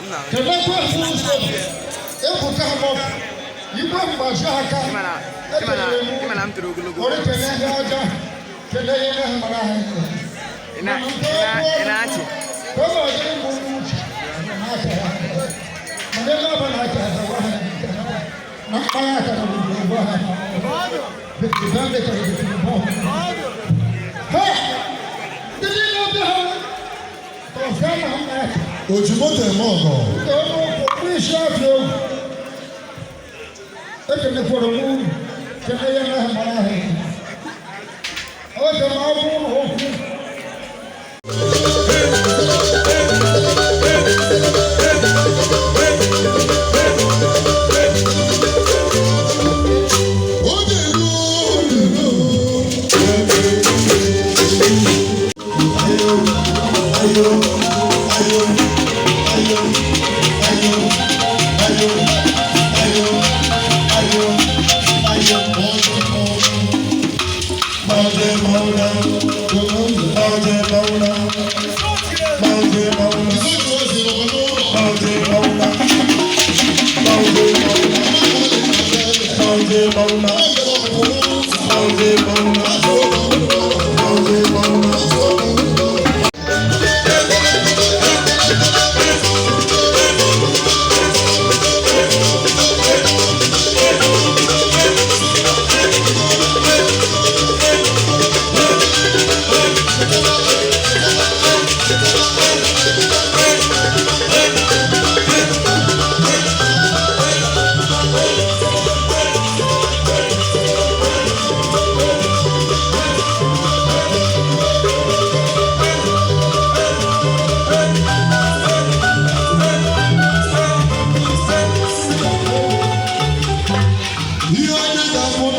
Kedekwe ụzọ ebuka mọ igwe mgbaji aka. Ekelere m Ịma na m toro ogologo. Ori kele ihe ọjọọ, kele ihe na mara ha. Ị na-achị. Ka ọ ga-adịrị m n'uche na aka ya, mana ebe ọ bụ na aka ya gwa ha na mkpagha aka na obodo gwa ha ha ndị niile obi ha tọzie na mma aka. Oji moto eme ọgọ. Nke ọnụ ụkwụ isi afọ egwu. Ekelekwara m uru kele ya na mara ha. Oge ma ọ bụ ụlọ okwu. Oge ruo, oge ruo. Ayo, ayo, ayo, ayo, ayo, ayo, ayo, ayo, ayo. Mọ̀jẹ̀ mọ̀nà, mọ̀jẹ̀ mọ̀nà, mọ̀jẹ̀ mọ̀nà, mọ̀jẹ̀ mọ̀nà, mọ̀jẹ̀